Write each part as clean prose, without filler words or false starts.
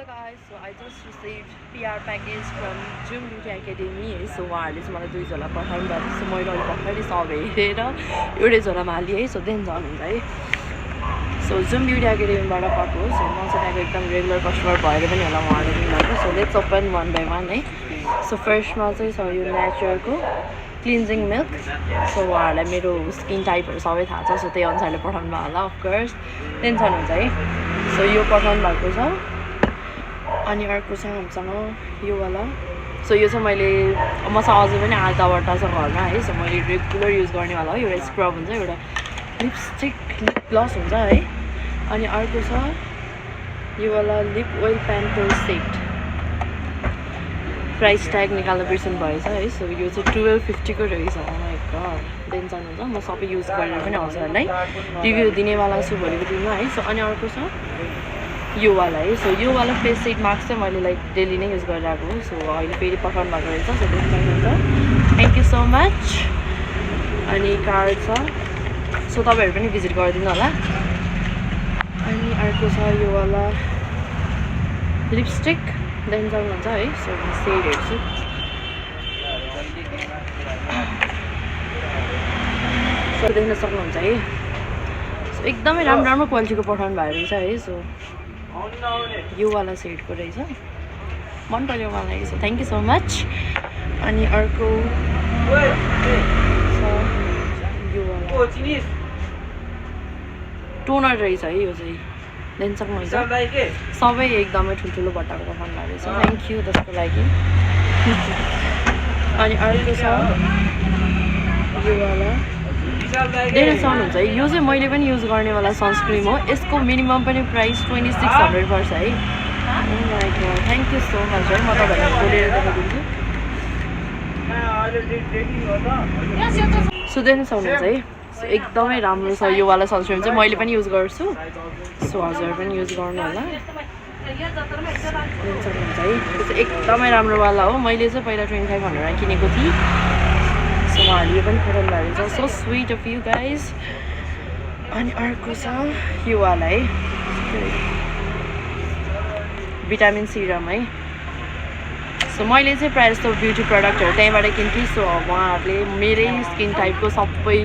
Hello guys, so I just received PR package from Zoom Beauty Academy है so उहाँहरूले चाहिँ मलाई 2 झोला पठाउनु भएको छ सो मैले अहिले भर्खरै सब हेरेर एउटै झोलामा हालेँ है सो देन जानुहुन्छ है सो Zoom Beauty Academyबाट पाएको हो सो म चाहिँ त्यहाँको एकदम रेगुलर कस्टमर भएर पनि होला उहाँहरूले दिनुभएको so let's open one by one है सो फर्स्टमा चाहिँ छ यो नेचरलको क्लिन्जिङ मिल्क सो उहाँहरूलाई मेरो स्किन टाइपहरू सबै थाहा छ सो त्यही अनुसारले पठाउनु भयो होला अफकोर्स देन छनुहुन्छ है सो यो पठाउनु भएको छ अनि अर्को छ हामीसँग यो वाला सो यो चाहिँ मैले मसँग अझै पनि आधावटा छ घरमा है सो मैले रेगुलर युज गर्नेवाला हो एउटा स्क्रब हुन्छ एउटा लिपस्टिक लिप ग्लस हुन्छ है अनि अर्को छ यो वाला lip oil pencil set price tag निकाल्न बिर्सनु भएछ है सो यो चाहिँ 1250 को रहेछ माइ गॉड देन जानुहुन्छ म सबै युज गरेर पनि हजुरहरूलाई रिभ्यू दिनेवाला छु भोलिको दिनमा है सो अनि अर्को छ यो वाला है सो यो वाला फेस सेट मास्क चाहिँ मैले लाइक डेली नै युज गरिरहेको हो सो अहिले फेरि पठाउनु भएको रहेछ सो देन जानुहुन्छ थ्याङ्क यू सो मच अनि कार्ड छ सो तपाईँहरू पनि भिजिट गरिदिनु होला अनि अर्को छ यो वाला लिपस्टिक देन जानुहुन्छ है सो म सेड हेर्छु सो देख्न सक्नुहुन्छ है सो एकदमै राम्रो राम्रो क्वालिटीको पठाउनु भएको रहेछ है सो यो वाला सेडको रहेछ मन पर्यो मलाई so thank you so much अनि अर्को यो वाला टोनर रहेछ है यो चाहिँ देन सक्नुहुन्छ सबै एकदमै ठुल्ठुलो बट्टाको पठाउनु भएको रहेछ थ्याङ्क यू त्यसको लागि अनि अर्को छ यो वाला देख्न सक्नुहुन्छ है यो चाहिँ मैले पनि युज गर्नेवाला सनस्क्रिम हो यसको मिनिमम पनि प्राइस 2600 पर्छ है थ्याङ्क यू सो मच है म तपाईँहरूलाई खोलेर देखाइदिन्छु सो देख्न सक्नुहुन्छ है सो एकदमै राम्रो छ यो वाला सनस्क्रिम चाहिँ मैले पनि युज गर्छु सो हजुर पनि युज गर्नु होला सक्नुहुन्छ है यो चाहिँ एकदमै राम्रोवाला हो मैले चाहिँ पहिला 2500 किनेको थिएँ सो उहाँहरूले यो पनि पठाउनु भएको रहेछ so sweet of you guys अनि अर्को छ यो वाला है भिटामिन सिरम है सो मैले चाहिँ प्रायः जस्तो ब्युटी प्रडक्टहरू त्यहीँबाट किन्थेँ सो उहाँहरूले मेरै स्किन टाइपको सबै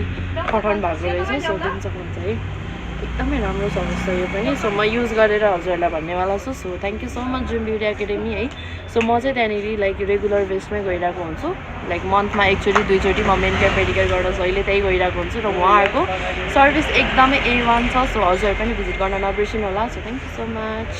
पठाउनु भएको रहेछ सो दिन सक्नुहुन्छ है एकदमै राम्रो छ जस्तो यो पनि सो म युज गरेर हजुरहरूलाई भन्नेवाला छु so thank you so much zoom beauty academy है सो म चाहिँ त्यहाँनिर लाइक रेगुलर बेसमै गइरहेको हुन्छु लाइक मन्थमा एकचोटि दुईचोटि म मेन केयर पेडिकेयर गरेर जहिले त्यहीँ गइरहेको हुन्छु र उहाँहरूको सर्भिस एकदमै A1 छ सो हजुरहरू पनि भिजिट गर्न नबिर्सिनु होला so thank you so much